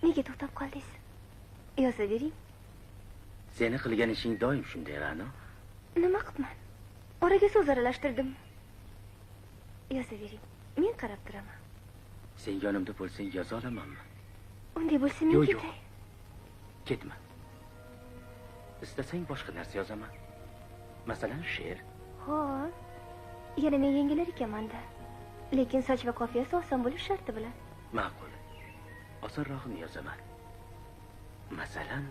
Nega to'xtab qoldingiz? Yozavering. Seni qilgan ishing doim shunday, Ra'no. Nima qilibman? Oraga so'z aralashtirdim. Yozavering. Men qarab turaman. Sen yonimda bo'lsang yoza olamanmi? Unday bo'lsa men Yo'q, yo'q. ketay. Ketma. Istasang boshqa narsa yozaman. Masalan, she'r. Xo'p. Yana men yengilar ekanman-da. Lekin soch va qofiyasi oson bo'lish sharti bilan. Ma'qul. Osonrog'ini yozaman. Masalan,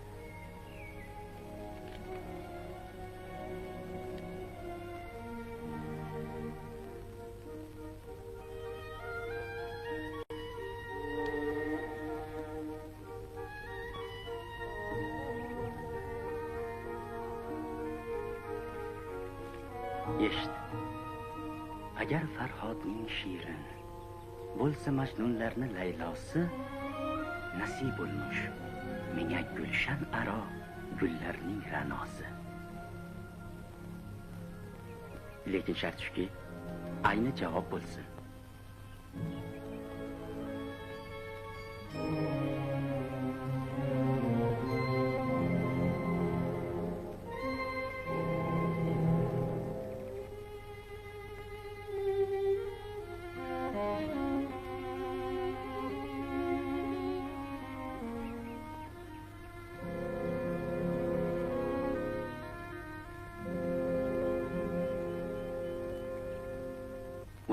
eshit. Agar Farhodning shirin bo'lsa Majnunlarni Laylosi, nasib bo'lmuş menga gulshan aro gullarning ra'nosi. Lekin shart shuki, ayni javob bo'lsin.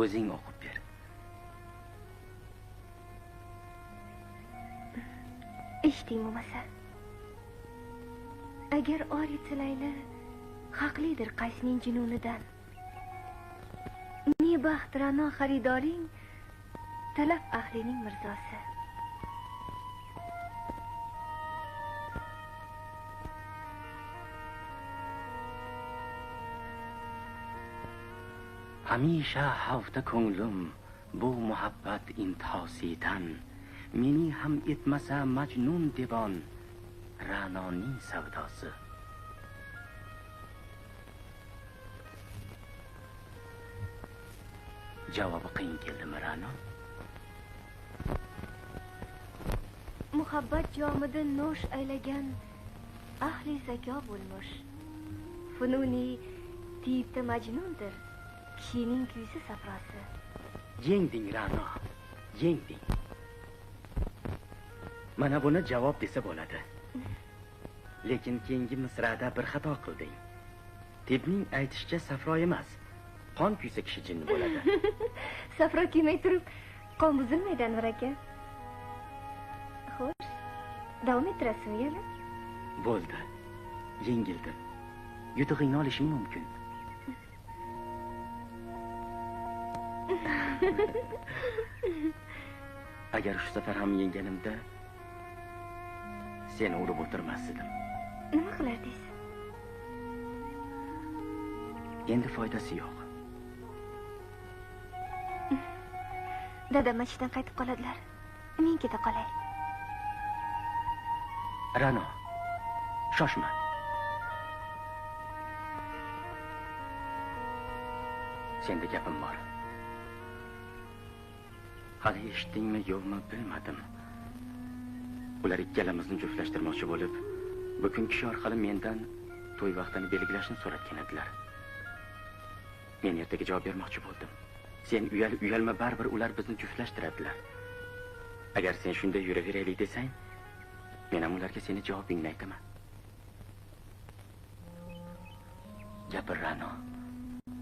O'zing o'qib ber. Eshiting bo'lmasa. Agar or etsa Layli, haqlidir Qaysning jununidan. Ne baxt Ra'no xaridoring, talab ahlining mirzosi. Hamisha hafta ko'nglim bu muhabbat intihosidan, mening ham etmasa Majnun devon Ra'noning savdosi. Javobi qiyin keldimi, Ra'no? Muhabbat jomida nosh aylagan ahli zako bo'lmuş. Fununi tibda Majnundir, kishining kuysi safrosi. Yengding, Ra'no, yengding. Mana buni javob desa bo'ladi. Lekin keyingi misrada bir xato qilding. Tibning aytishicha safro emas, qon kuysa kishi jinni bo'ladi. Safro kuymay turib qon buzilmaydi, Anvar aka. Xo'sh, davom ettirasizmi yana? Bo'ldi. Yengildim. Yutug'ingni olishing mumkin. Agar shu safar ham yengganimda seni urib o'tirmas edim. Nima qilardingiz? Endi foydasi yo'q. Dadam masjiddan qaytib qoladilar. Men keta qolay. Ra'no, shoshma. Senda gapim bor. Hali eshitdingmi, yo'qmi bilmadim. Ular ikkalamizni juftlashtirmoqchi bo'lib, bugun kishi orqali mendan to'y vaqtini belgilashni so'ratgan edilar. Men ertaga javob bermoqchi bo'ldim. Sen uyal uyalma, baribir ular bizni juftlashtiradilar. Agar sen shunday yuraveraylik desang, men ham ularga seni javobingni aytaman. Gapir, Ra'no.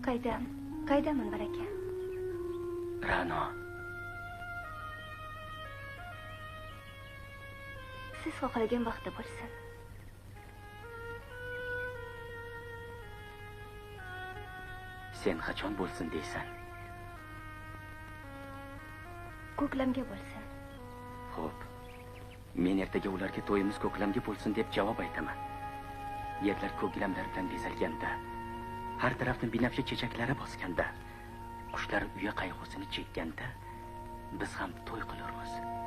Qaydam, qaydam Anvar aka? Ra'no. Siz xohlagan vaqtda bo'lsin. Sen qachon bo'lsin deysan? Ko'klamga bo'lsin. Xo'p. Men ertaga ularga to'yimiz ko'klamga bo'lsin deb javob aytaman. Yerlar ko'klamlar bilan bezalganda, har tarafni binafsha chechaklari bosganda, qushlar uya qayg'usini chekkanda biz ham to'y qilurmiz.